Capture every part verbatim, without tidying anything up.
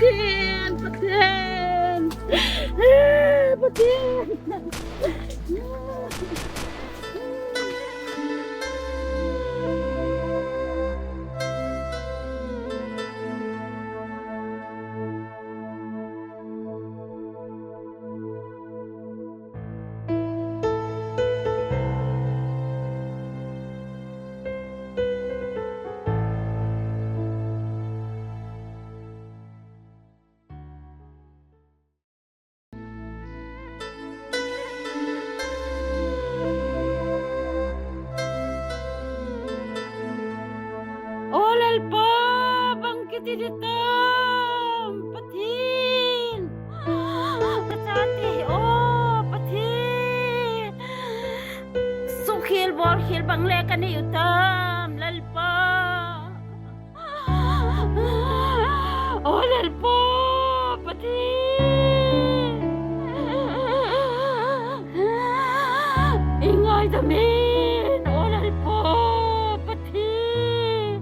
Pathen, Pathen, Pathen. O Lalpa, bang kiti ding tam, Pathen. Ka chate, o Pathen. Suhkhel bolkhel bang le ka nei u tam, Lalpa. O Lalpa Pathen, i ngaidam in, o Lalpa Pathen,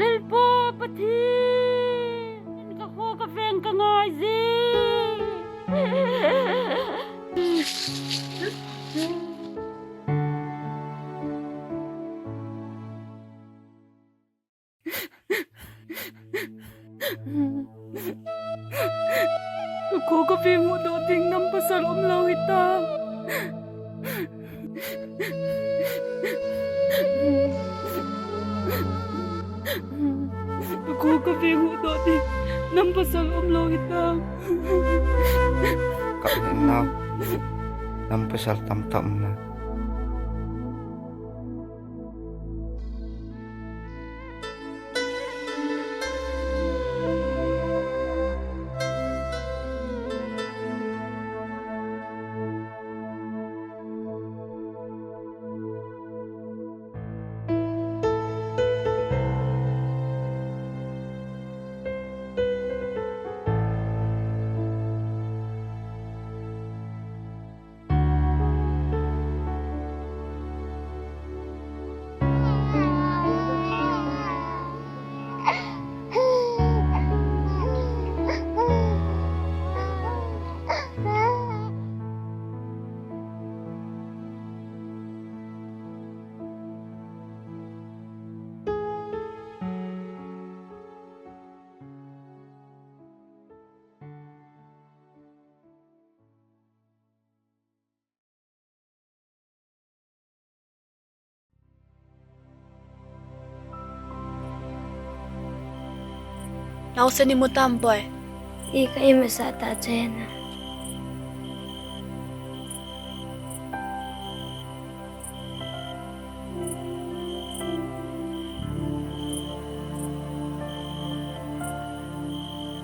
Lalpa Pathen, ka kho ka veng ka ngai jing. Ka kho ka veng huhdoh ding nam pasal umlou hitam. Ka kho ka veng huhdoh ding nam pasal umlou hitam. Kap leng nau. Nam pasal tamtah um na. Naosen imu tam boi. I ka imasa ta chena.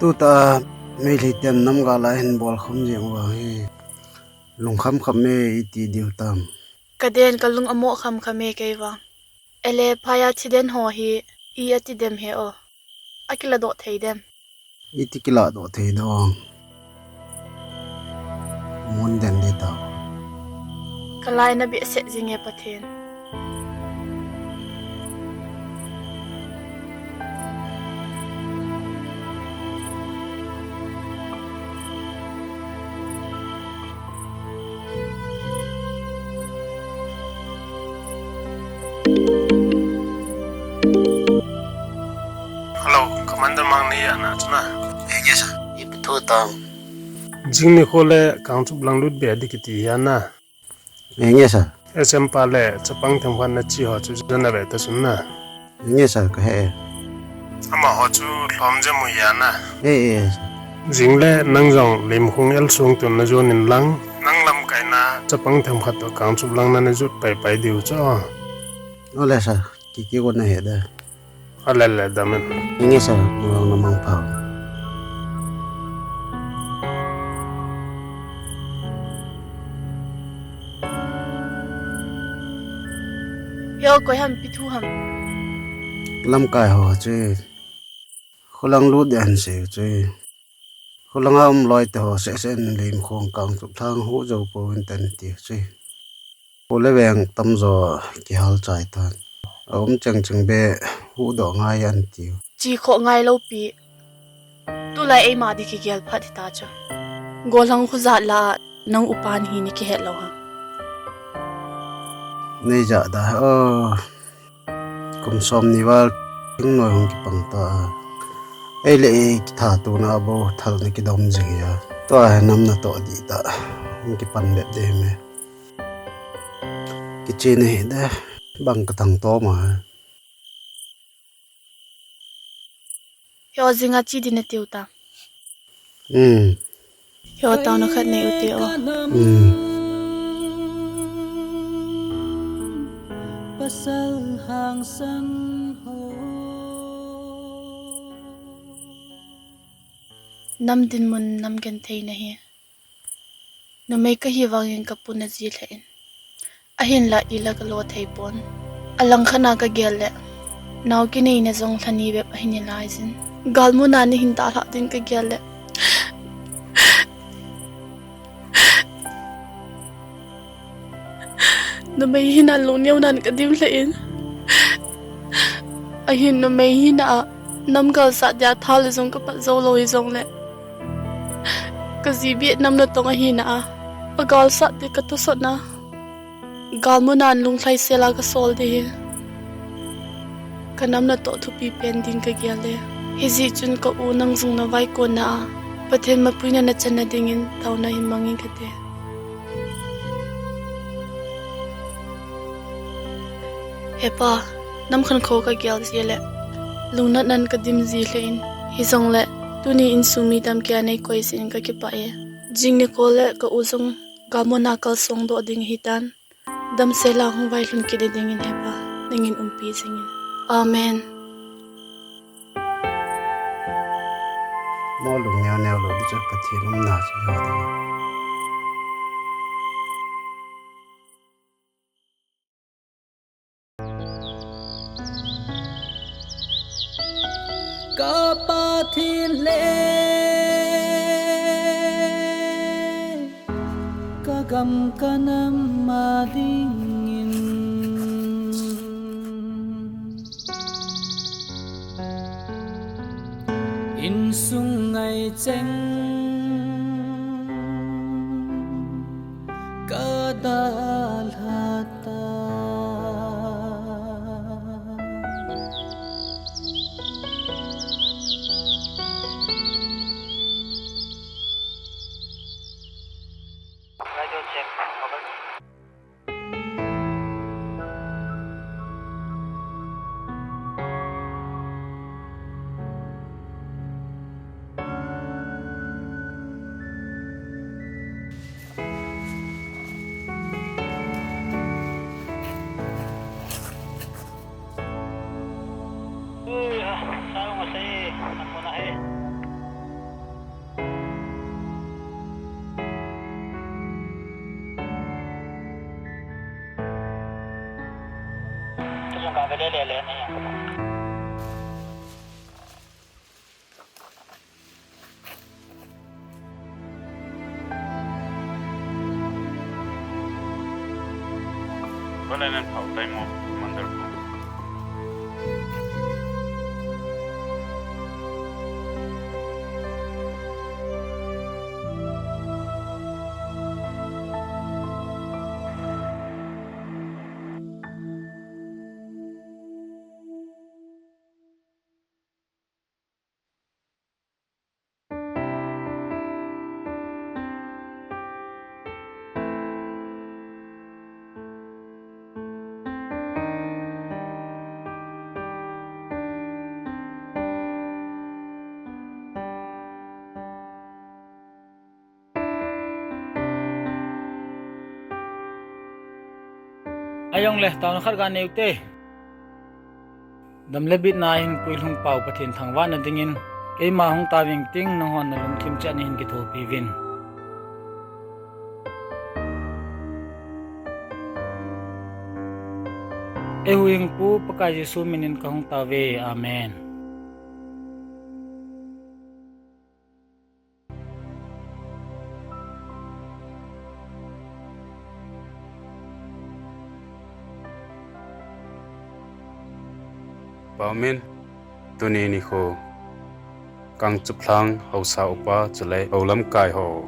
Tuta Meitei ten namgal a hin bol khum jeng uva hi lungkham kham e iti diu tam. Ka den ka lung amo kham kham e kei vang. Ele phaya thiden ho hi i ati dem he o. Akiladoh thei dem. Iti kiladoh thei dong. Mun den di tau. Ka lai na behseh jing e Pathen. Hello, Commander Mang ni ya na chuna. Yes, sir. Ipi thu tam. Jing ni kho le Kangchup lang lut be di kiti ya na. Enge sir. S M pa le chapang themkhat na chi ho chu jana ve ta sun na. Enge sir ka he. Amaho chu lhom jemu ya na. Eh, eh, sir. Jing le nang jong Limkhong el sung tun na jon in lang. Nang lamkai na chapang themkhat to Kangchup lang na na jut pai pai diu cho. Ole sir, kiki ko na he da. Alele damen. Inge sir, nang na mang pau. Yo, koi ham, ipi thu ham. Lamkai ho chu. Kholang lut den se chu. Kholang a um loi te ho seh seh in Limkhong Kangchup thang hu jo po in ten ti chu. Pu le veng tamjo kihal chai tan. A um cheng cheng be huhdoh ngai an tiu. Chi kho ngai lo pi. Tulai eima di kigel phat hita chu. Gollhang khujat la nang upa nahi ni kihet lo ha. Nei ja da o. Kum som ni val thing noi hung kipang ta. Ei le ei kitha tu na bo thal ni kidom jing ya. Tua he nam na to di ta. Hung kipan bep de me. Kichi ni de bang ka thang to ma. Heo jinga chi di na tiu ta. Hmm. Heo tau na khat nei u te o. Hmm. Pasal hang san ho. Nam dinmun nam genthei na hi. Numei ka hi vangin ka pu na ji lheh in. Ahinla ila ka lo thei pon. Alang khat na ka gel le. Nau kinei na jong lhani bep ahin i lai jin. Galmuna ni hin ta lha ding ka gel le. Numei hina lungneo nan ka dim lheh in. Ahin numei hina a nam galsat dia tha le jong ka pat jo lo hi jong le. Ka ji bit nam na tong ahina a. A galsat te ka thusot na. Galmuna an lunglhai sela ka sol de hi. Ka nam na to thupi pen ding ka gel le. Hiji chun ka u nang jung na vai kon na a. Pathen mapuina na chan na dingin tau na hin mangin ka te. He pa, nam khan kho ka gel ji le. Lungnat nan ka dim ji lheh in. Hi jong le, tuni insung mi dam kia nei koi sin ka kipah e. Jing ni ko le ka u jong, galmuna kal song do ding hi tan. Dam sela hung vai lhun kit dingin he pa, nangin umpi jingin. Amen. Mo lungneo neo lo di chu Pathen umna chu jo ta. Ka Pathen le ka gam ka nam a dingin insung ngai cheng ka dalha ta. Ajong le, taona khat ga neiu te. Dam le bitna hin puilhung pau Pathen thangvahna dingin, keima hung taving ting nanghon na lungthim chet ni hin kithopi uvin. Eihuhhingpu Pakai Jesu minin kahung tauve. Amen. Pau min. Tuni nikho Kangchup Lhang haosa upa chule houlamkai ho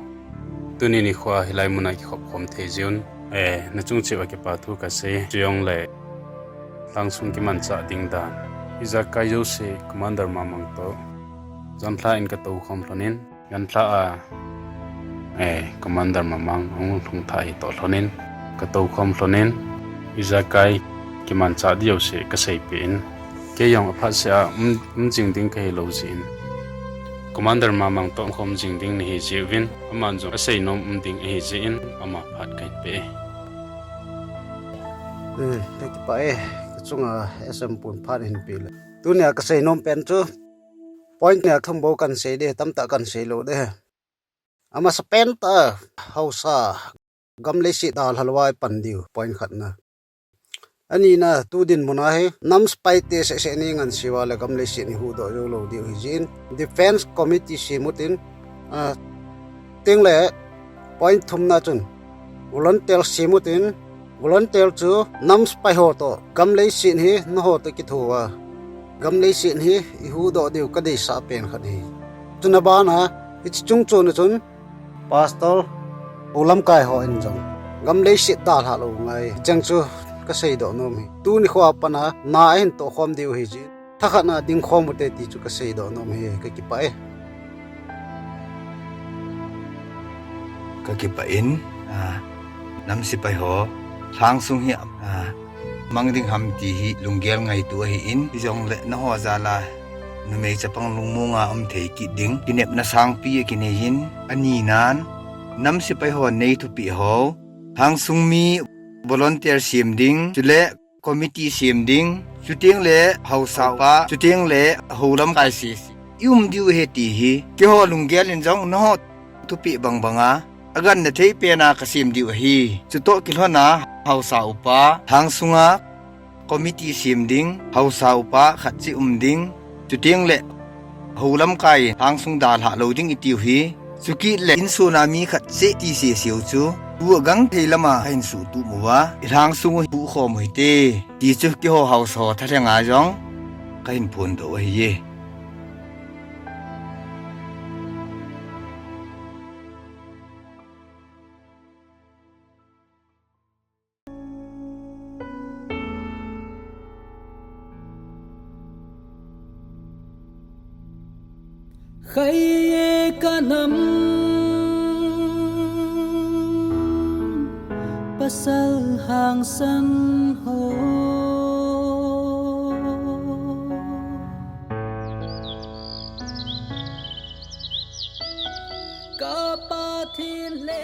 tuni nikho a hilai muna kikhop khom thei jiuvin, eh, nachung cheh uva kipa thu kasei. Chujongle lhangsung kimanchah ding dan, ijakai jouse Commander Mamang toh janlhah in katou khom lhonin, janlhah a, eh, Commander Mamang hung lhung thah hitoh lhonin, katou khom lhonin, ijakai kimanchah ding jouse kaseipeh in, kei jong aphat seh a um, um jing ding kahilou jeh in, Commander Mamang toh khom jing ding nahi jeh uvin, aman jong asei nom um ding ahi jeh in, ama phat kahin peh e. Eh, kakipah e, kachunga S M pun phat hin peh le. Tunia kasei nom pen chu, point nia thum bou kahin sei ding, tamtah kahin sei lou ding. Amasapen tah a, haosa, gam leiset dalha louva ipan diu, point khatna. Anina, tu dinmun a hi nam sepai te sehseh ni ngansi uva le gam leiset hi huhdoh jou lou diu ahi jeh in, Defence Committee sem utin, ah, chutengle point thumna chun volunteer sem utin, volunteer chu nam sepai ho toh gam leiset hi nangho toh kitho uva gam leiset hi ihuhdoh diu kadeisah pen khat ahi. Chuna bana, hiche chungchon a chun Pastor, houlamkai hon jong gam leiset dalha lou ngai, cheng chu kaseidoh nom ahi. Tuni nikho a pat a na ahin tohkhom diu ahi jeh in, thakhat na dingkhom ute ti chu kaseidoh nom ahi, kakipah e. Kakipah in, ah, nam sepai ho, lhangsung hi, ah, mang ding ham ti hi lunggel ngaito ahin, hijongle nangho jal a numei chapang lungmonga um thei kit ding kinepna sangpi akinei in, anina, nam sepai hon nei thupeh ho, lhangsung mi volunteer sem ding, chule committee sem ding, chutengle haosa upa, chutengle houlamkai sese ium diu ahi ti hi, keiho lunggel in jong nangho thupeh bangbanga agangthei pen a kasem diu ahi. Chutoh kilhon a haosa upa, lhangsunga committee sem ding, haosa upa khat cheh um ding, chutengle houlamkai lhangsung dalha lou ding itiu hi, chukit le insung a mi khat cheh ti seseu chu, tu agangthei lama kahin suhtup uva, ilhangsung u huhkhom u hite, ti chu keiho haosa thalhenga jong kahin phondoh u ahiye. Khai e ka nam pasal hangsan ho. Ka Pathen le.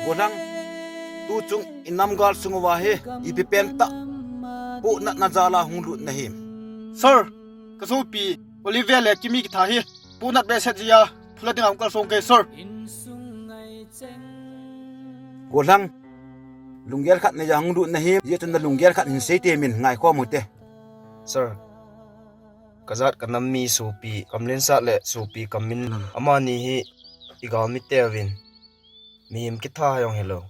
Golhang, tuchung inam gal sung uva hi ipi pentah pohnatna jal a hung lut nahim? Sir, ka sopi Olivia le Kimi kitha hi pohnat behseh jeh a phula dinga hung kalsong kei, sir. Golhang, lunggel khat nei a hung lut nahim, hijeh chun na lunggel khat hin sei temin ngaikhom u hite. Sir, ka jat ka nam mi sopi Kamlinsat le sopi Kamminlam, amani hi i galmi teuvin, mihem kitha jong hilou,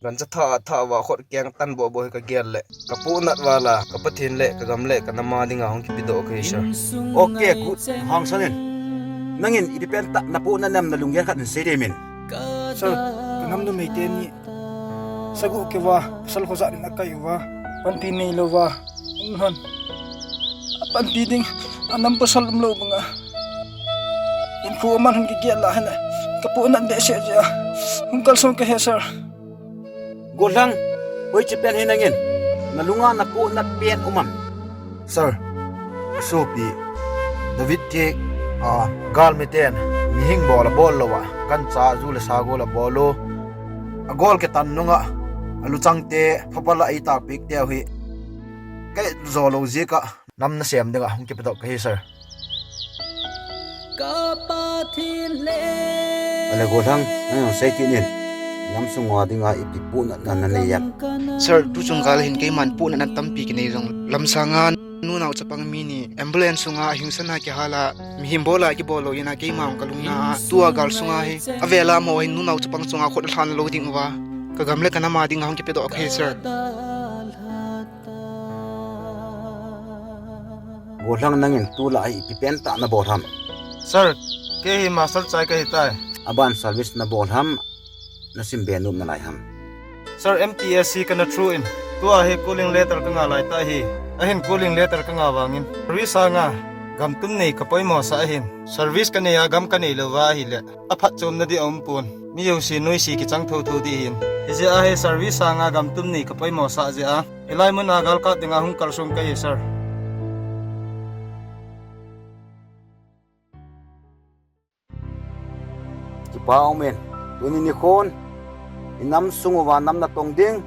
gancha thah a thah uva khut keng tan bohboh hi ka gel le ka pohnat val a ka Pathen le ka gam le ka nam a dinga hung kipedoh kahi, sir. Okay, good. Hangsan in. Nangin ipi pentah na pohnat nam, na lunggel khat hin sei temin. Sir, ka nam numei teni sagoh keuva pasal kho jat in akai uva, panpi neilouva um lhon. Apanpi ding anam pasal umlou banga hinkho aman hung kigel a hile ka pohnat behseh jeh a hung kalsong kahi, sir. Golhang, hoiche pen hi nangin na lunga na pohnat pen um am? Sir, ka sopi David Thik, a, galmi ten mihing bol abol louva, gancha ju le sa gol abol u. Agol kitan nunga aluchang te phapal a eitakpeh teu hi ka et jou lou jeh a nam nasem dinga hung kipedoh kahi, sir. Ka Pathen le. Ale Golhang, nang jong sei kit in. Nam sunga dinga ipi pohnatna nanei em? Sir, tuchung gal hin keiman pohnatna tampi kinei jong, lamsanga nunao chapang mi ni ambulance sunga ahingsana kihal a, mihem bol a kibol lou in a keima jong ka lungna a, tua gal sunga hi avel a mo hin nunao chapang chunga khut alhan lou ding uva ka gam le ka nam a dinga hung kipedoh kahi, sir. Bolhang, nangin tulai hi ipi pentah nabol ham? Sir, kei hi Master Chai kahitai. Aban service nabol ham, nasim be nom nalai ham? Sir, M T S C kana through in, tua hi calling letter kanga laitah ahi. Ahin calling letter kanga vangin service sanga gam tum nei kapoimo sah ahin. Service kanei a gam kanei louva ahile, aphatchomna ding aumpon. Mi jouse noise kichang thotho ding ahin. Hijeh a hi service sanga gam tum nei kapoimo sah jeh a, hilai muna galkap dinga hung kalsong kahi, sir. Kipa aumin, tuni nikhon inam sung uva nam natong ding,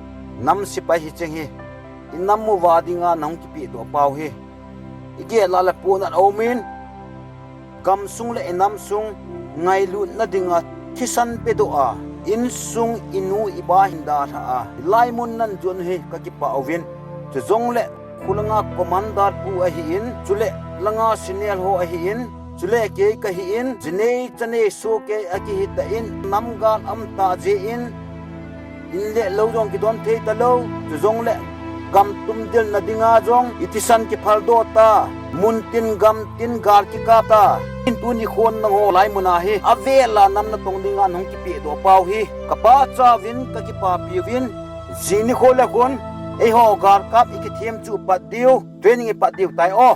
nam sepai hicheng hi inam uva dinga nahung kipehdoh pau hi, igel a le pohnat aumin, gamsung le inam sung ngailutna dinga thisan pedoh a, insung inu iba hin dalhah a, hilai mun najon hi kakipah uvin. Chujongle khulanga commander pu ahin, chule langa senior ho ahin, chule kei kahin, jinei chanei soh kei akihitah in, namgal amtah jeh in, in le lou jong kidon thei talou, chujongle gam tum dilna dinga jong ithisan kiphaldoh ta, muntin gamtin gal kikap ta. Hin tuni khon nangho lai muna hi avel a nam natong dinga nahung kipehdoh pau hi, kapachauvin kakipapiuvin, jing nikho le khon eiho galkap ikithem chu pat diu, training ipat diu tai o.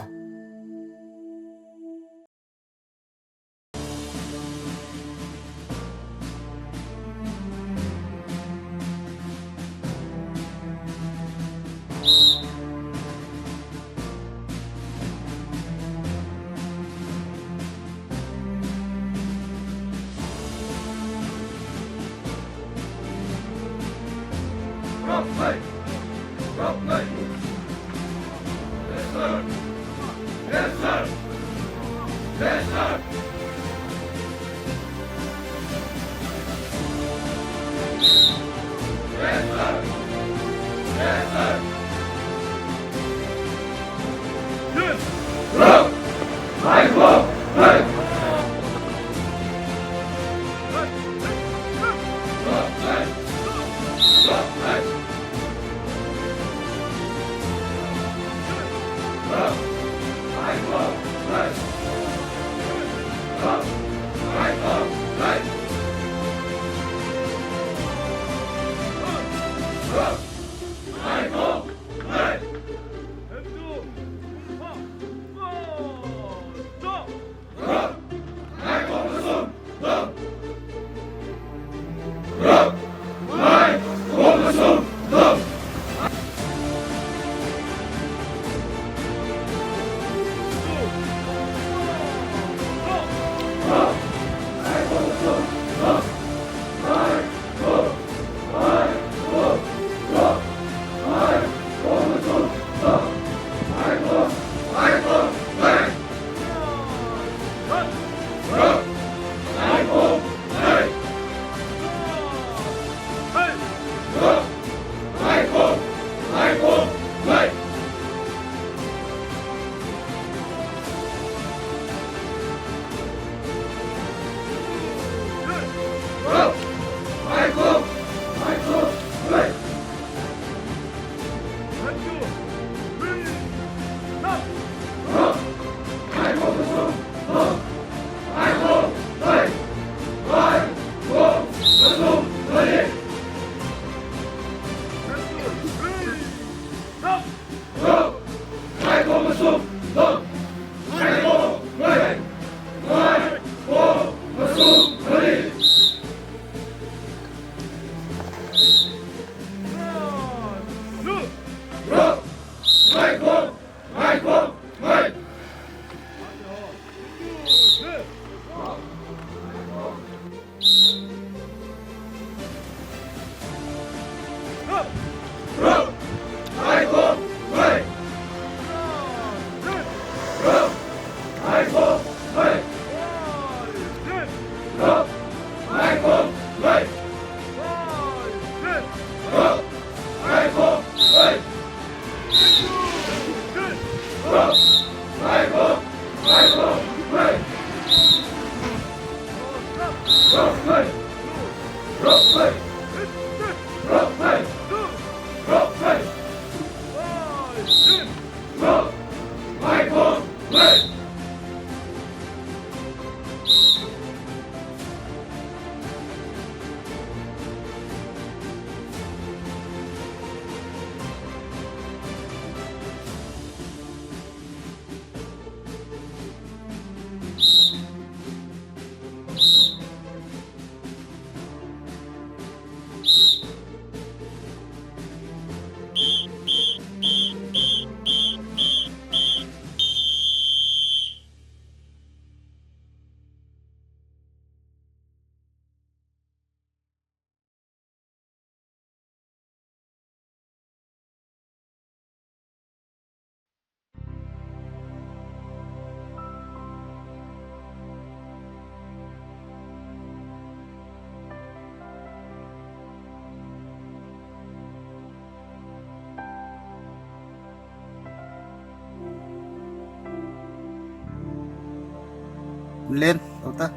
Len, tao ta.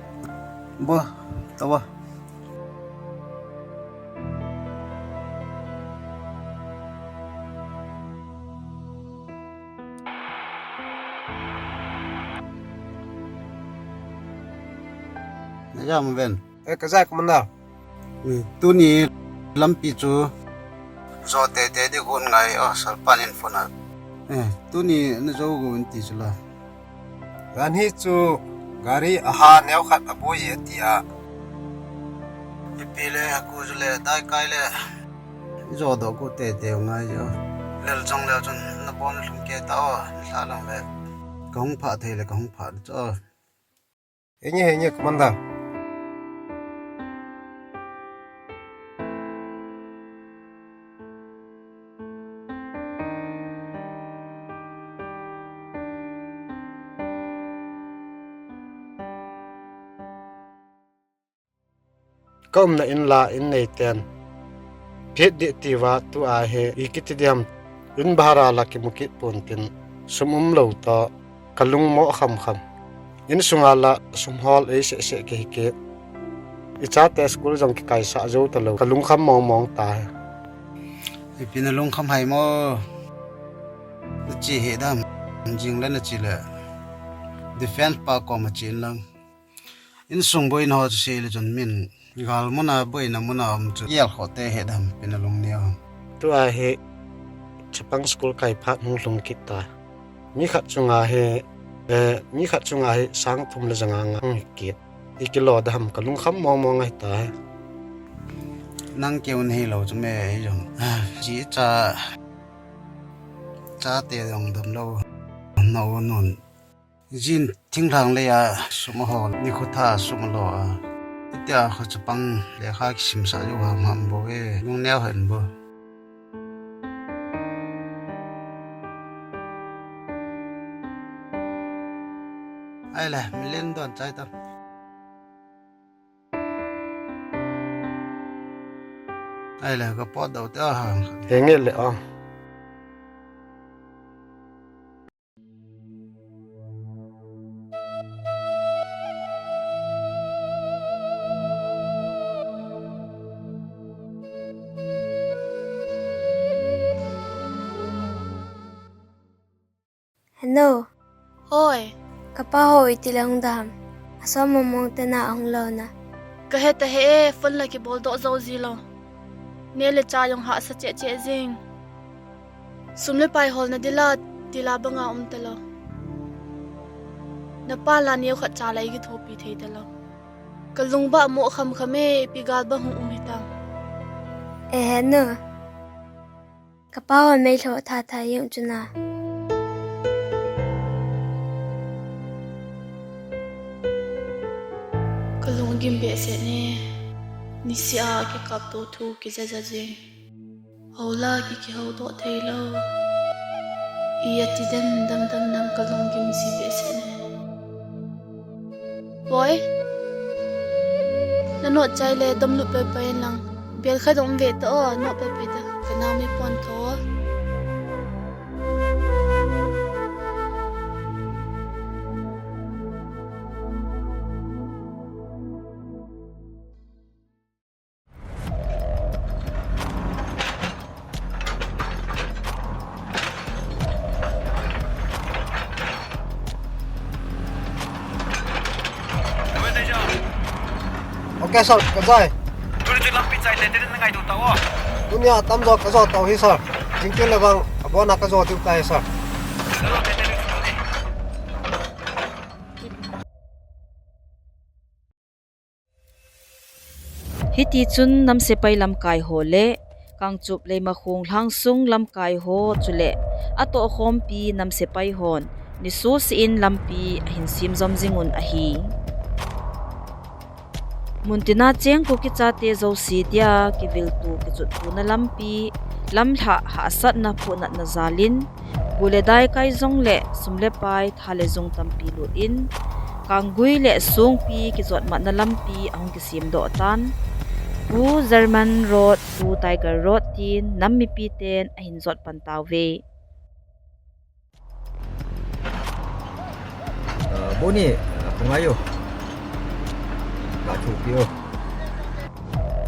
Bo, tao bo. Na ja mo ven. Eh, ka ja, Commander. Eh, tuni lampi chu jo teitei ding got ngai, o, Sir pan in phone a. Eh, tuni na jo got in ti chu la. Jan hi chu gari aha neo khat aboi e tia. Ipi le, ku chu le, dai kai le. Jo doh got teitei ngai jo. Lel jong lel chun na bon lhum kei ta o, na sa lang le. Ka hung pha thei le, ka hung pha chu. Henge, henge, Commander. Ka umna in la in neiten. Phet dih tiva tua hi, i kiti diam. In bhara la kimu kit pon tin. Sum um lou ta. Ka lung mo kham kham. In sunga la sum hol ei seh seh kei kei. I chate school jong kikaisah jou talou. Ka lungkham mong mong ta. Ipi na lungkham hai mo. Na chi he dam. Jing le na chi le. Defense pa koma chi in lang. Insung boina ho chu sei le chun min gal muna boina muna um chu gel khoh te he dam pi na lung neo. Tua hi chapang school kai phat hung lhung kit ta. Mi khat chunga hi, eh, mi khat chunga hi sang thum le janga nga hung hi kit. I kilo dam ka lungkham mong mong ahi ta. Nang keu na hi lou chu me ei jong. Ah, chi cha, chate jong dam lou. Nau nun. Jin thinglhang lei a sum a hol, nikho tha sum a lo a. Hitia kho chapang lekha kisimsah jou ham ham bou ve, lung neo hen bou. Ahile, mi len don chai ta. Ahile, ka pot dau te a hang. Henge le a. Hello. Hoi. Ka pa ho iti le hung dam. Asom mong mong te na ahung lou na. Ka he ta he e, phone la kibol doh jou ji lou. Ne le cha jong hahsa cheh cheh jing. Sum le pai holna dila, tila banga um talou. Na pa la neo khat cha la i kithopi thei talou. Ka lung ba mo kham kham e, ipi gal ba hung um hitam. E he nu. Ka pa hon mei lho tha tha jeng chu na. Ka lung gim behseh ne. Niseh a kikap to thu kijaja jeng. Hola ki kihou doh thei lou. I ati den dam dam nam ka lung gim ji behseh ne. Boy, na not chai le dom lut pai pai lang. Bel kha dom ve ta o, not pai pai ta. Ka nao mi pon tho. Ok, sir, ka jai. Tuni chu lampi chai le, te na ngai do ta o. Tunia tamjo ka jo tau hi, sir. Jingkah le vang, abona ka jo diu tai, sir. Hiti chun nam sepai lamkai ho le Kangchup Leimakhong lhangsung lamkai ho chule atohkhompi nam sepai hon nisuh sih in lampi ahin sem jom jing un ahi. Muntina cheng Kuki chate jouse dia kiviltu kichuttu na lampi, lamlhah hahsatna phuhnatna jalin, bu le dai kai jong le sum le pai tha le jung tampi lut in, kanggui le songpi kijotmatna lampi ahung kisemdoh tan. Pu German Road, Pu Tiger Road tin nam mipi ten ahin jot pan tauve. Boni, kung ayo. Chu tiu.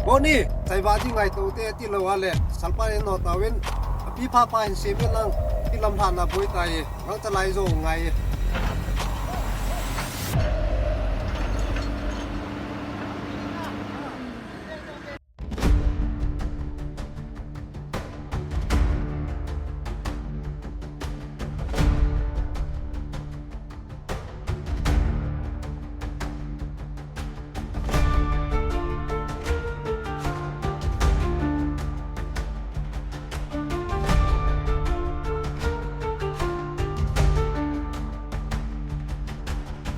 Boni, chaiva ding ngai to te ti lo ale, salpa ne no tawin, api pha pha hin sem in lang, ti lam hla na boi tai, rang chalai zo ngai.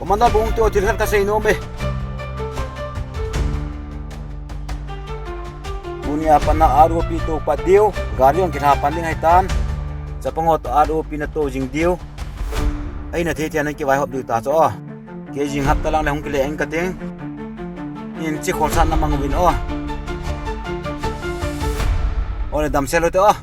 Commander, bung tu thil khat kasei nom e. Tunia pat a R O P to pat diu, gari jong kilha pan ding ahitan. Chapang ho to R O P na to jing diu. Ahi na thei thei a na kivaihop diu ta chu o. Kei jing hapta lang le hung kile eng ka ting. Hiche kholsah na mang uvin o. O le damsel u te o.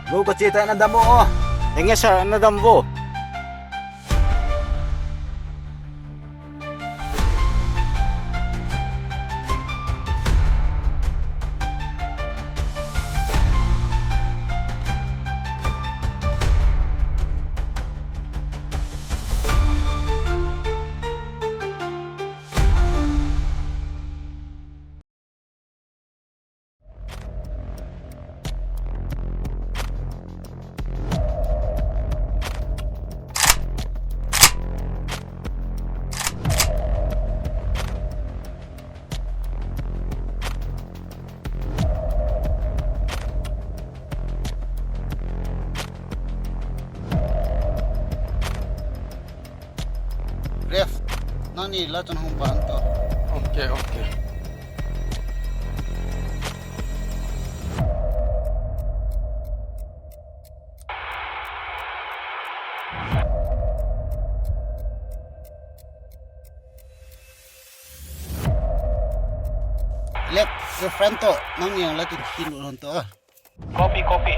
Vo ka che tai, na dam vo o. Enge sir, na dam vo. Ref, nangni la chun hung pan to. Okay, okay. Left, your friend to, nangni jong la chun khin un to. Copy, copy.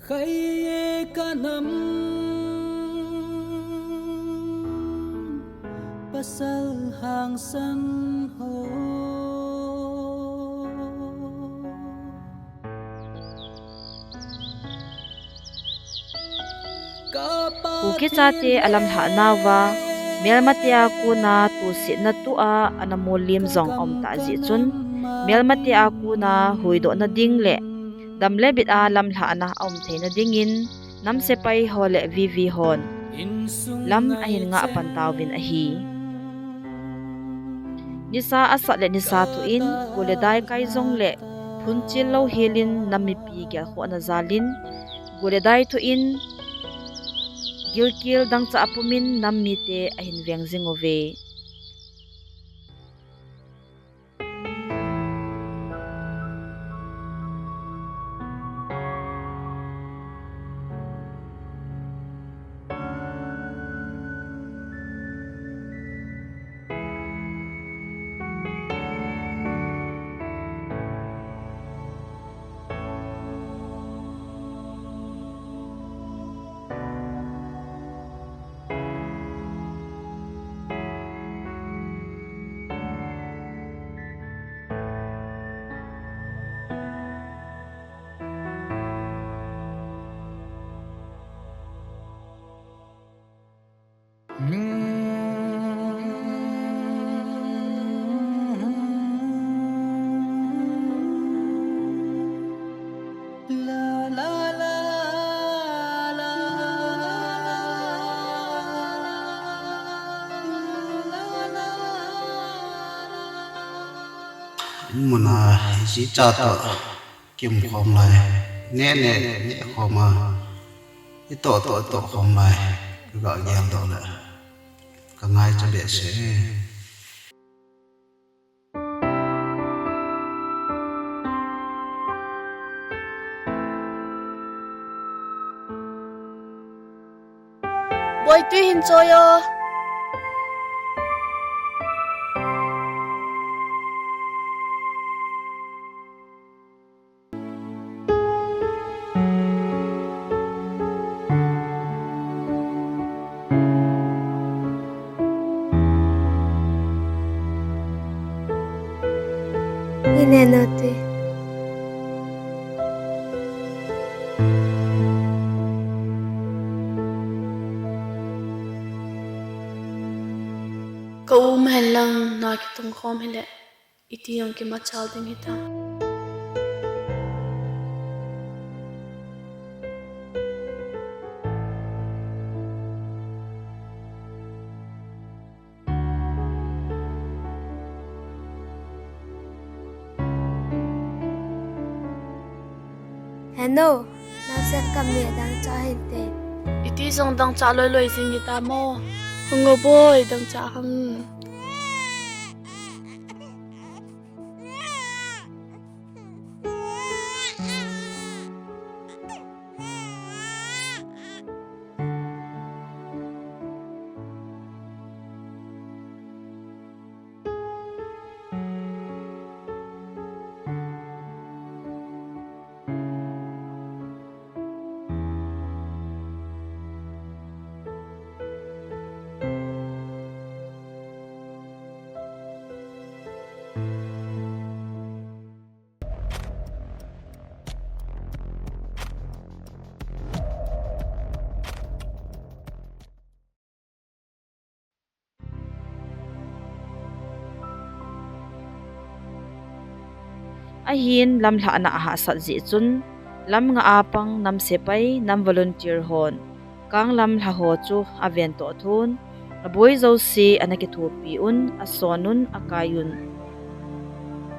Khai e ka nam pasal hangsan ho. Kuki chate alamlhah nauva, melmate a kona tosetna tua ana mollim jong aum tah jeh chun, melmate a kona huhdohna ding le damle bit a lamlhahna aum theina dingin, nam sepai ho le V V hon lam ahin ngah pan tauvin ahi. Nisa asat le nisa thoh in, go le dai kai jongle, phunchil louhel in nam mipi gelkhohna jal in, go le dai thoh in, gilkel dangchah a pum in nam mite ahin veng jing uve. Muna, hiche cha toh kium khom lai. Ne, ne, ne khom a. Itoh, toh, toh khom lai. Kaga geldoh le. Ka ngaicha behseh. Boi, tui hin choi o. Ine na tui. Ka um hen lang na kitung khom hile. Iti jong kimachal ding hitam. Heno, nang sen kam ni dang cha hinte. Iti jong dang cha loi loi jing hita mo. Hung o boi, dang cha hang. Ahin lamlhahna ahahsat jeh chun, lam nga a pang nam sepai, nam volunteer hon, kanglam lha ho chu aven toh thun, aboi jouse ana kithopi un, ason un, akai un.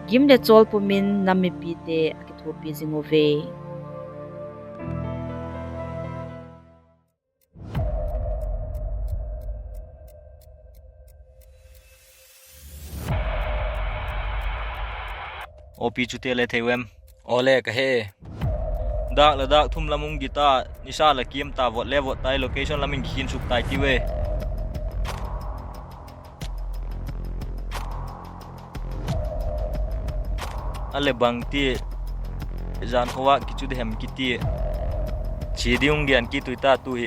Gim le chol pumin nam mipite akithopi jing uve. O P chu te le thei u em? O le ka he. Dak le dak thum lam hung gita, nisa le kiam ta, vot le vot tai, location lam in kikhin suk tai ti ve. Ale bang ti, jan khovah kichu de hem kiti. Chi ding hung gen kit u ta tu hi.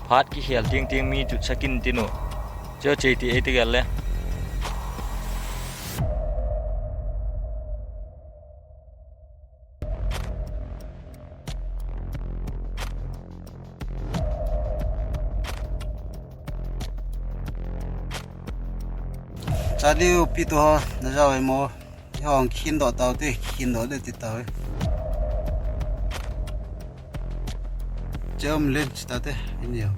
Phat kikhel ting ting mi chu sakin tin u. Cho che ti ei te gel le. Chaliu pi tu ho, na jao e mo. Hong khin do tau te, khin do de ti tau e. Chom len chi ta te, in yo.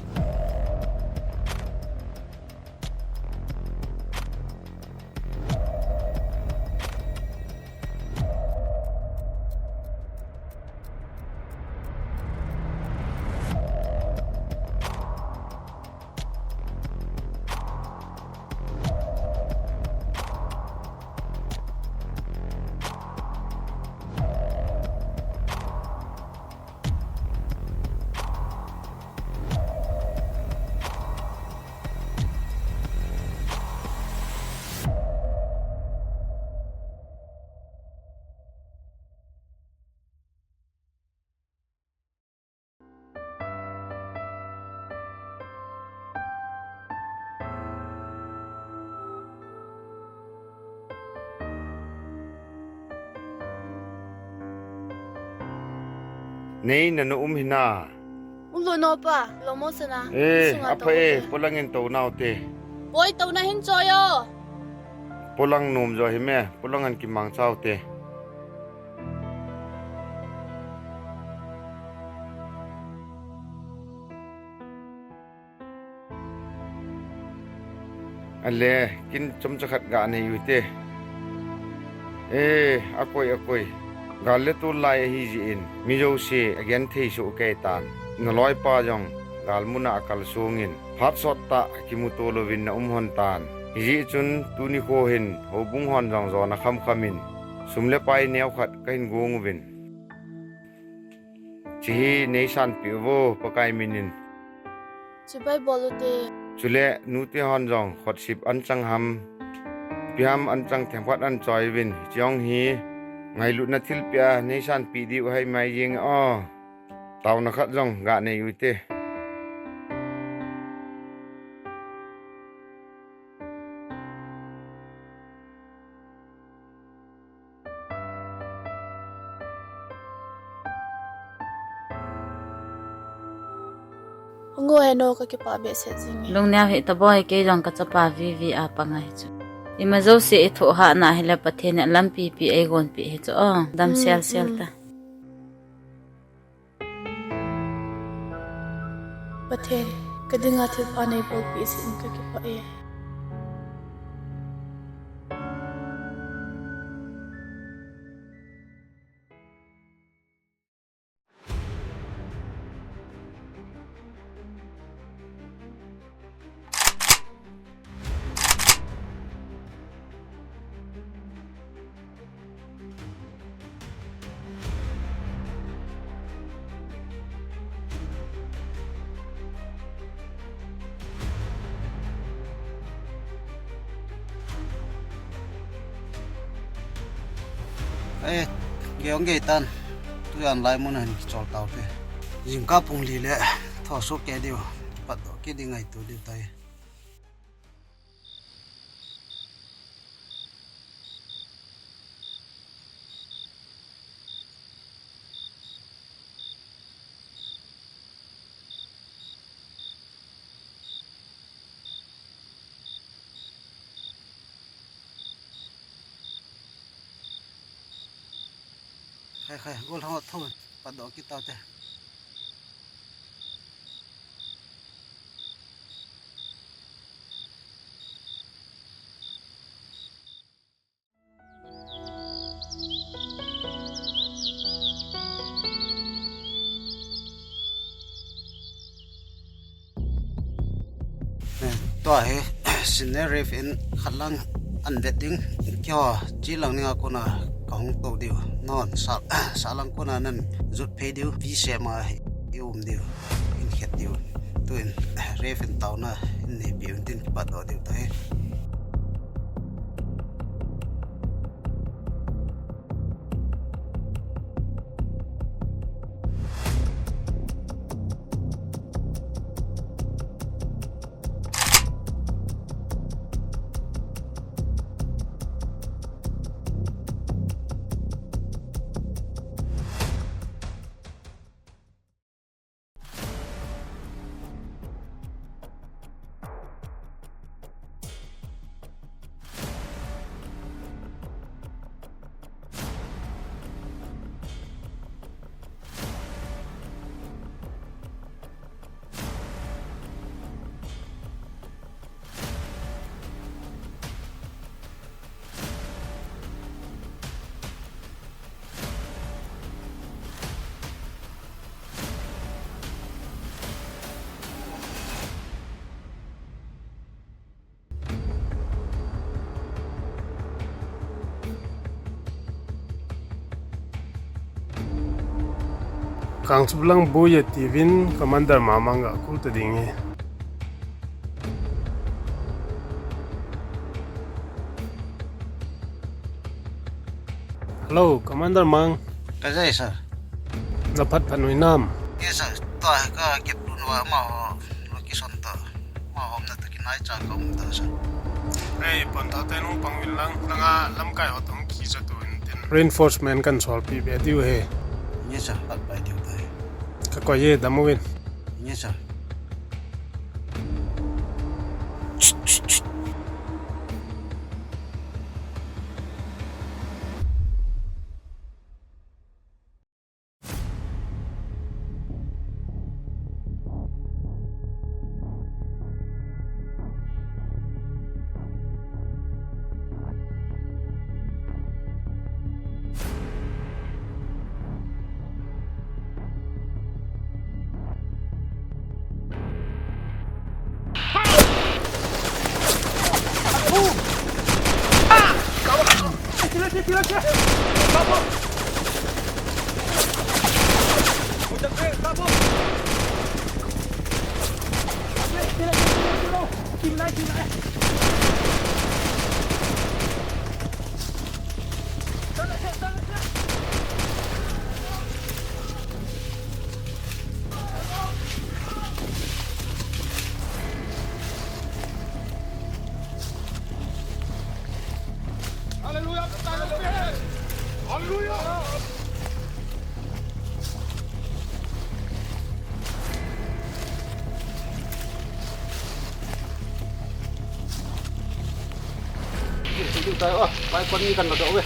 Nei, nanu um hina. Um lo no pa, lo mo sana. Eh, sunga apa to eh, te. Polang in to nau te. Boi, to na hin cho yo. Polang nom jo hi me, polang an kimang chau te. Ale, kin chomcha khat ga nei u te. E, akoi, akoi. Gal le tol lai ahi jeh in, mi jouse agenthei soh kei tan. Naloipa jong gal mun a akalsong in, phat sot tah kimuto louvin na um lhon tan. Hijeh chun tuni kho hin houbung hon jong jona khamkham in, sum le pai neokhat kahin gong uvin. Hiche hi neisanpeh uvo, Pakai min in. Chibai bol ute. Chule nute hon jong khotsip anchang ham, ipi ham anchang themkhat ahin choi uvin, hiche jong hi ngailutna thilpeh a neisanpeh diu ahi mai jeng e. Taona khat jong ganei ute. Hung o henu, kakipah behseh jing e. Lungneo hih taboi, kei jong kachapa Vivi a pang ahi chu. Ima jouse ithoh hahna hile Pathen in alampi pi eigonpeh ahi chu o. Dam selsel ta. Pathen, kadinga thilpha neibolpeh jeh in kakipah e. Gei hung gei tan. Tujan lai mun a hin kichol taute. Jingkah pung li le thosuh kei diu, patdoh kit ding ngaito diu tai. Khai, khai, gollhang a thou, patdoh kit taute. Tua hi Sinner Reef in khat lang an vet ding, keiho chi lang dinga kona kahung tou diu. Nangho sah lang kona nan jot phei diu, V shape a i um diu, in khet diu. Tuin Reef in taona in neipeh un tin kipatdoh diu tahi. Kangchup lang boi e tiuvin Commander Mang ga call ta ding e. Hello, Commander Mang. Ka jai, sir. Na phat phat nui nam? Yes, sir. Tua ka kep lun va ma ho location ta. Ma hom na ta kinai cha ka um ta, sir. Ei, pon ta te nung pang vin lang. Nanga lamkai ho tong ki cha tu in tin. Reinforcement kan sol pi be diu he. Yes, sir. Pat pai diu ta he. Ka koi ye dam uvin. Yes, sir. Hallelujah! Hallelujah! Tayo, ah, may panikan na daw eh.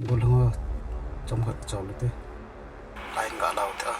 Gol hanga chomkhat chau le te. Line ga lau ta.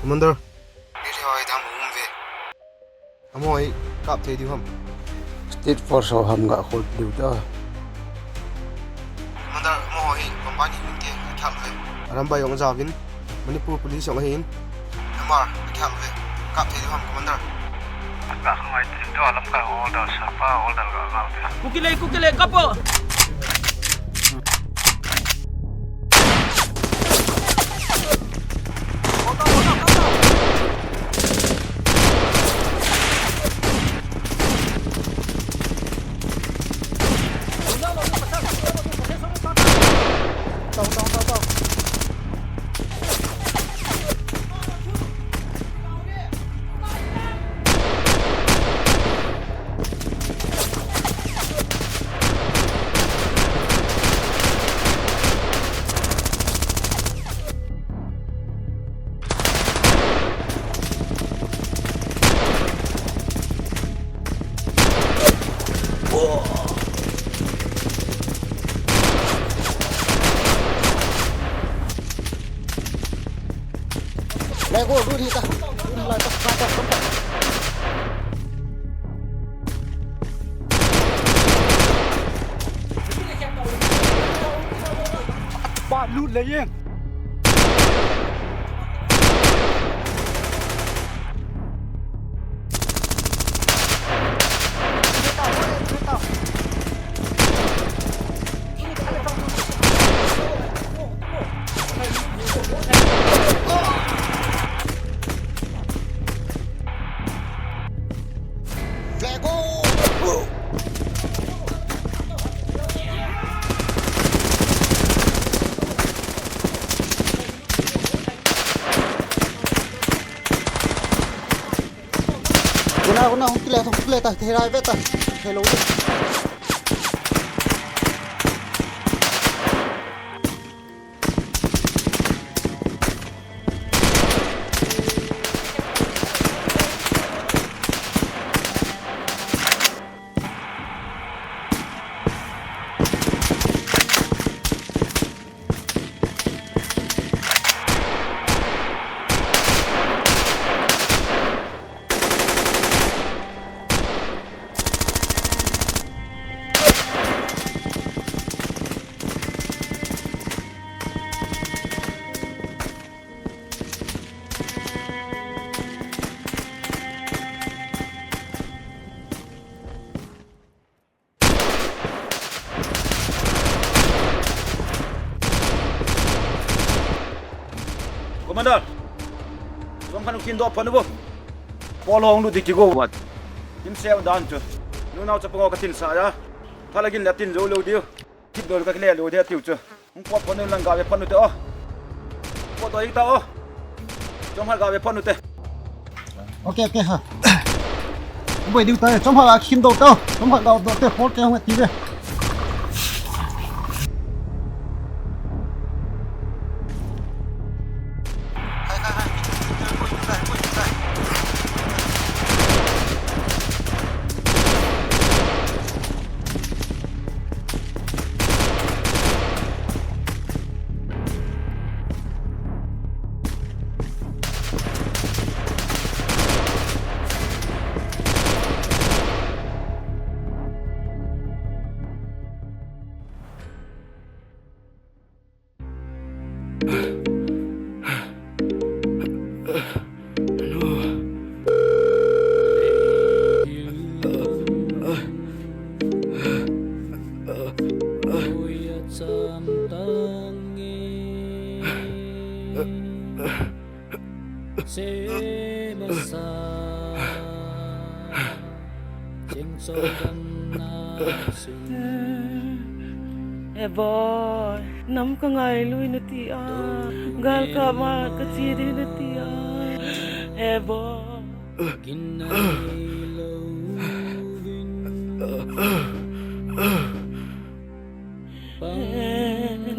Commander. Miri hoi dam um ve. Amaho hi kap thei diu ham? State Force ho ham ga hold diu ta. Commander, amaho hi company hung te, akhel ve. Arambai jong ajaovin, Manipur Police jong ahin. M R, akhel ve. Kap thei diu ham, Commander? Ka khangai tin to, lamkai order, sapa order ga ngal te. Kukile, kukile, kapo. Lego, lut hita. Lut hita. Ba lut le yen. Kona, kona, hung kile, hung kile ta, thei rai ve ta, thei lou. Commander. Jom khan u kin do phanu bo. Polo hung lut di kigo. What? Kim seo dan chu. Nunao chapang ho ka tin sa ya. Phalagin la tin jou lou diu. Kit dol ka kile lou dia tiu chu. Hung pot phanu lang ga ve phanu te o. Pot doi ta o. Jom ha ga ve phanu te. Ok, ok, ha. Boi diu ta, chom ha la khim do ta. Chom ha ga do te, pol te hung ti ve. He boi, nam ka ngai lui nati a, gal ka ma ka chi di nati a, he boi.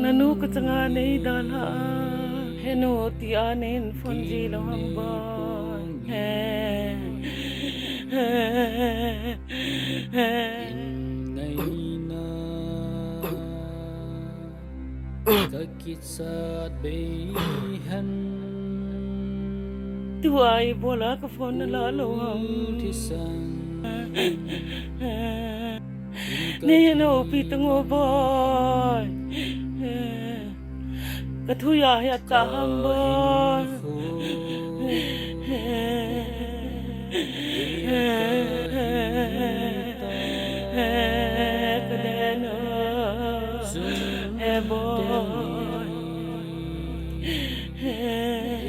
Nanu ka changa nei dalha a, he nu ti a nei phone ji lou ham boi. Ka kichat bei hen. Tu ai bola ka phone na la lou ham. Thisan. Nei no pi tang o boi. Ka thu ya ya ta ham boi. Ka den o, he boi.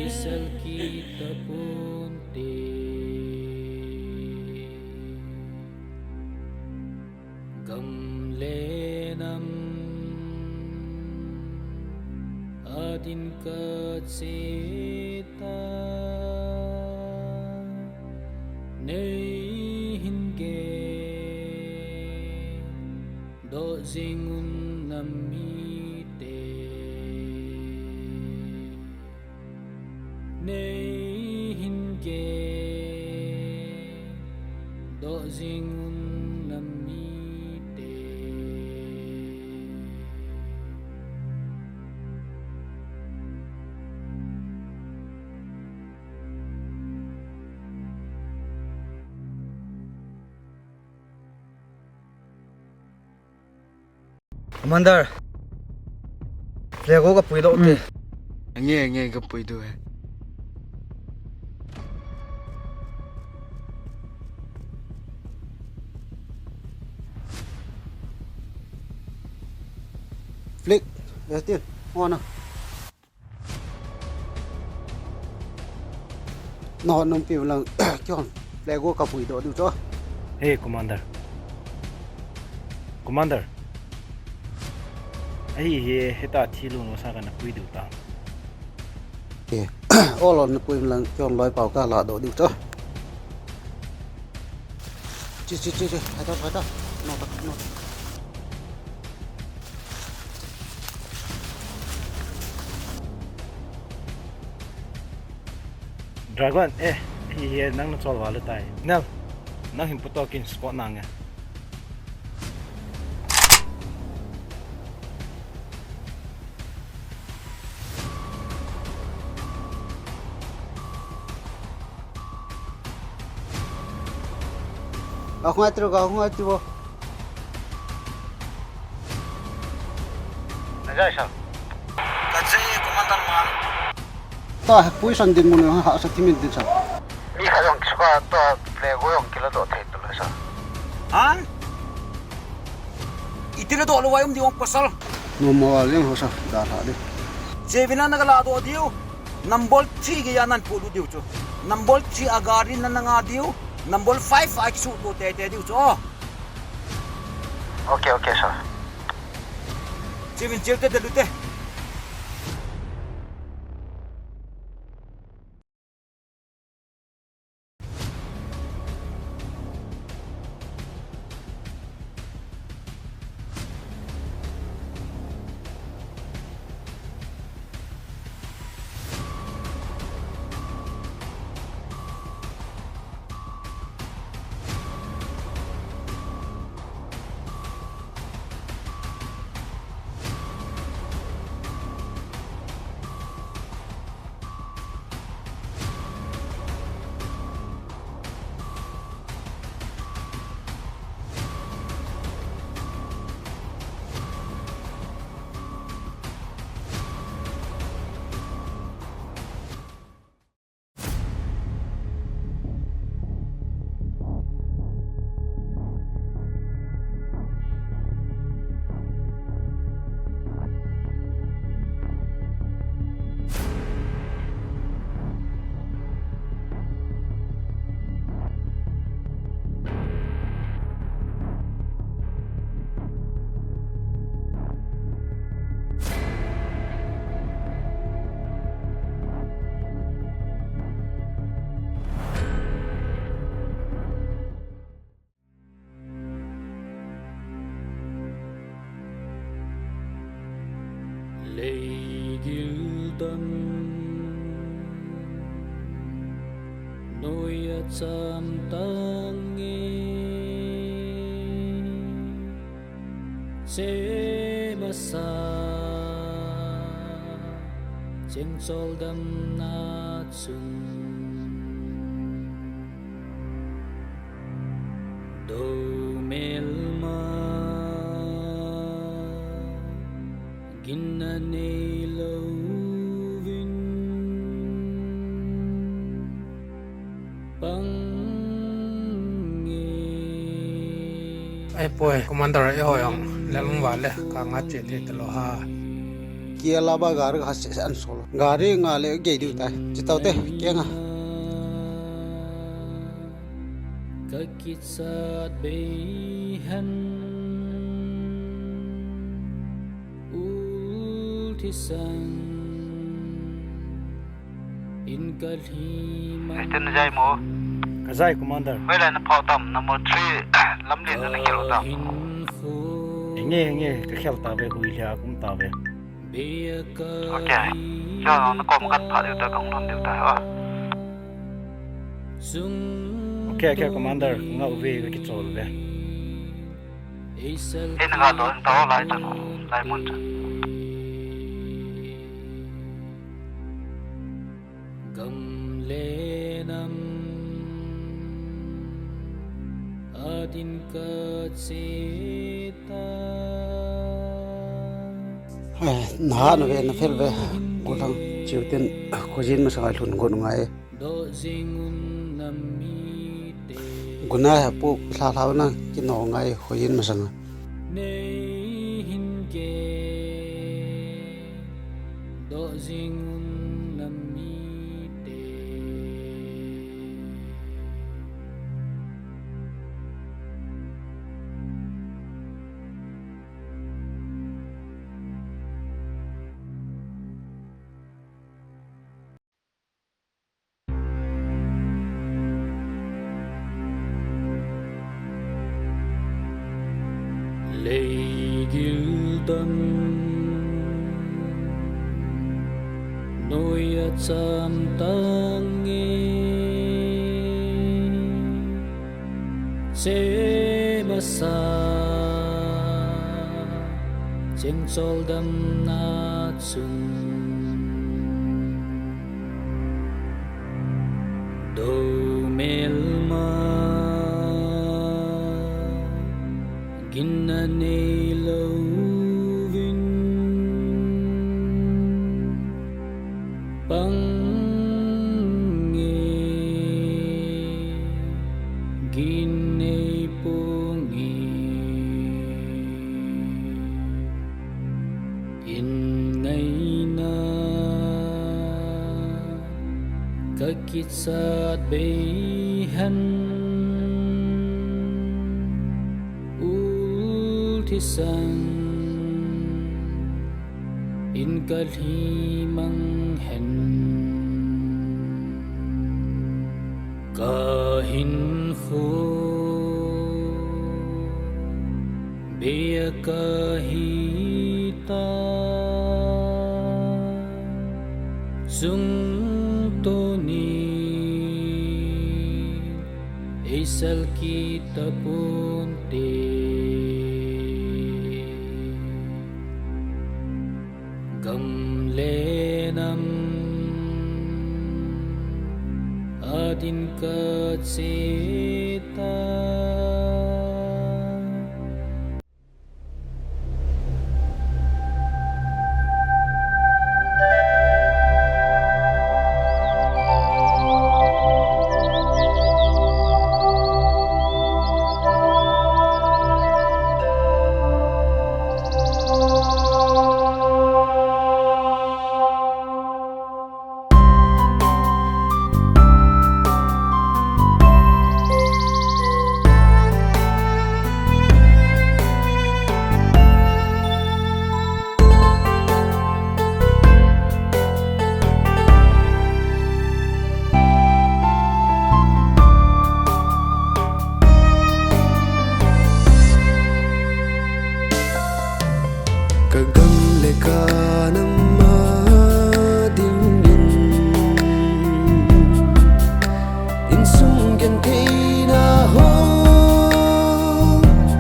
Isal kita pun te. Gam le nam adin ka che ta, nei hin gel doh jing un nam mite. Nei hin gel doh jing un nam mite. Commander, flag ho ka pui doh te. Hmm. Ange, ange, ka pui doh e. Flag, ya tin, ho na. Nahon nom piu lang, kihon, flag ho ka pui doh diu chu. Hey, Commander. Commander. Ahi hi, heta thi lou nasa kana pui diu ta. Eh, olo na pui lang, kihon loi pao ka la doh diu chu. Chi, chi, chi, chi, hai ta, hai ta. No ta, no ta. Dragon, eh, hi, hi, nang na chol val tai. Nel, nang hin puto kin spot nang e. Ga hung ngai tiro, ga hung ngai tiro. Na jai sa. Ka jai commander man. Ta, position dinmun ha sa timin din sa. Mi kha jong kisuka ta flag ho jong kila doh thei tu la sa. Ha? Iti la doh lou vai um di ong pasal. No mo a leng ho sa, da tha di. Jevina na ka la doh diu. Number three geiya nahin polut diu chu. Number three a gari nana nga diu. Number five a kisuhto teitei diu chu. Oh. Okay, okay, sir. Chiuvin chiu te, te lu te. Leigil dan noi a cham tange, che masa chengchol damna chun. Dou melma ginna nei louvin pang nge. Ai poi, commander, eiho jong lel um vale, ka nga che thei talou ha. Kia laba gari kha se an solo. Gari nga le gei diu tai. Chitaute, kenga. Ka kichat bei hen ul thisan in ka lhi man. Mister Najai mo? Ka jai, Commander. Hoilai na phah tam, number three, Lamlen na na khel tam. Enge, enge, ka khel tave, hui lhia kum tave. Okay. Yo, na kom kan pha diu ta, kong lon diu ta, ha. Okay, okay, Commander, nga uve, ka kichol ve. Ei, na nga don ta, lai chan, lai mun chan. Gam le nam atin ka che ta. Hai, na na ve, na fel ve. Ko thang chiu tin, ko jin masang ai lhun gon ngai. Doh jing un nam mi te. Guna ha pu hla hla na, kino ngai, ko jin masang. Nei hin ke, doh jing un nam mi te. Leigil dan noi a cham tange, che masa chengchol damna chun. Dou melma ginna nei louvin pang nge, gin nei pung nge. In ngaina Ka kichat bei hen, ul thisan in ka lhi mang hen. Ka hinkho bei a ka hi ta, chungtuni ei sal kit ta ponte. Gam le nam a din ka che ta. Ka gam le ka nam a dingin, insung gentheina ho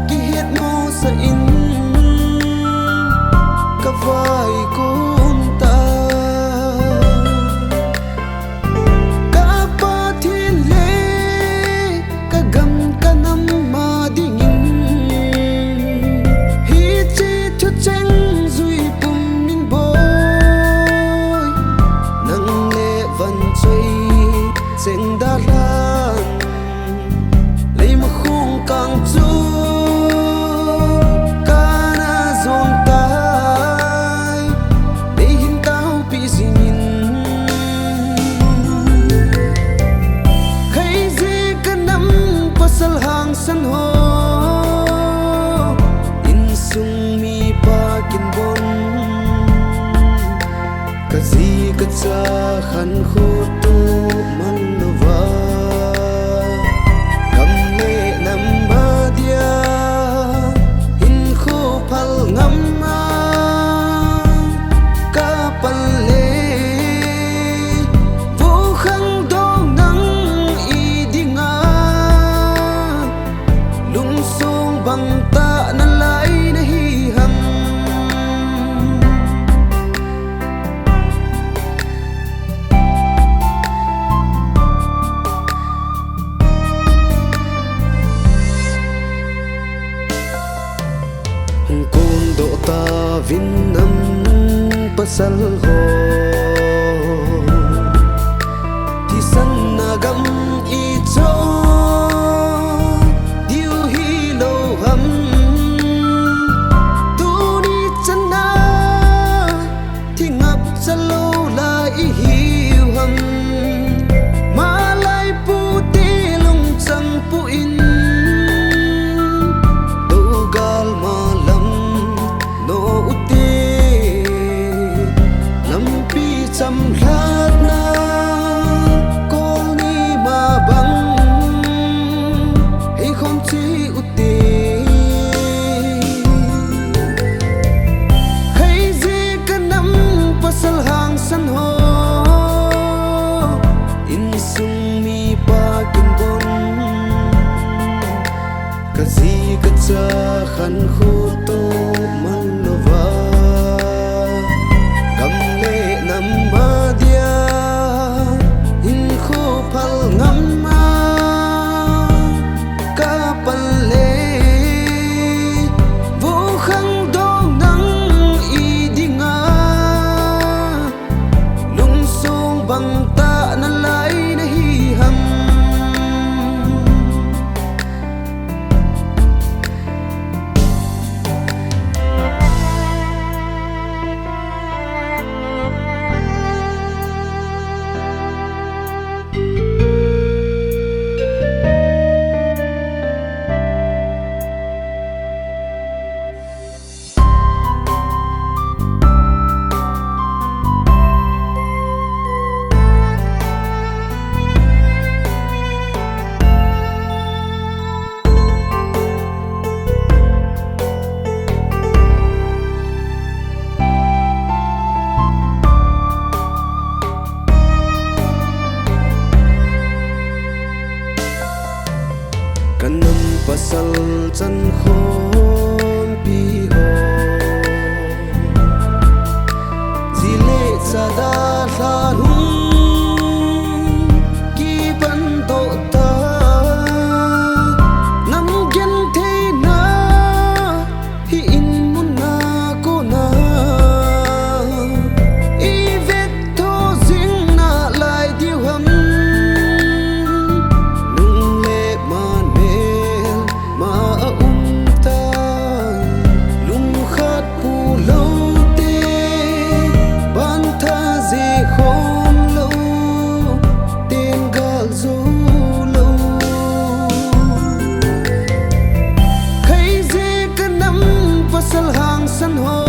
kihet mosah in ka vaikon ta. Ka Pathen le ka gam ka nam a dingin, hiche thucheng jui pum in boi, nang le vanchoi cheng dalhan, leimakhong kang chu kana jong tai, nei hin taopi jingin. Khaije ka nam pasal hangsan ho, insung mipa kinbon, ka ji ka cha khankho tu man louva, gam le nam a dia hinkho phal ngam a ka pan le, vo khangdong nang i dinga, lungsong bang tah nalai nahi ham. Hung kondoh tauvin nam pasal ho, thisan a gam i cho diu hilou ham. Tuni chan a thi ngap chalou lai i hiu ham. Malai pute lungchang pu in, Dogal malam no ute, lampi chamlhatna kol ni ma bang hei khom chi ute. Khaije ka nam pasal hangsan ho, insung mipa kinbon, ka ji ka cha khankho tu man louva, gam le nam a dia hinkho phal ngam a ka pan le, vo khangdong nang i dinga, lungsong bang tah nalai nahi ham. San ho,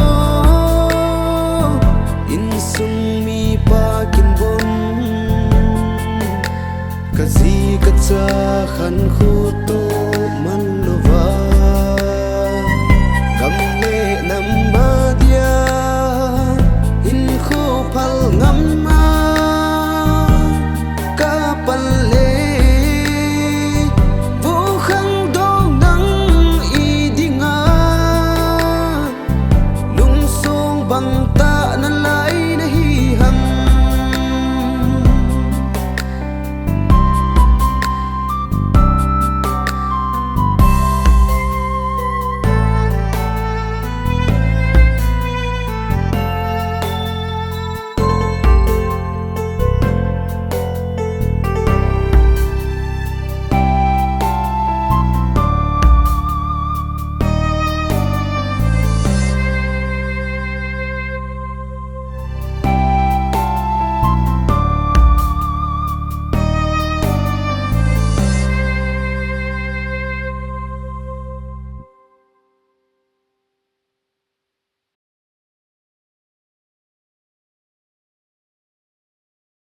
insung mipa kinbon, kaji kacha khankho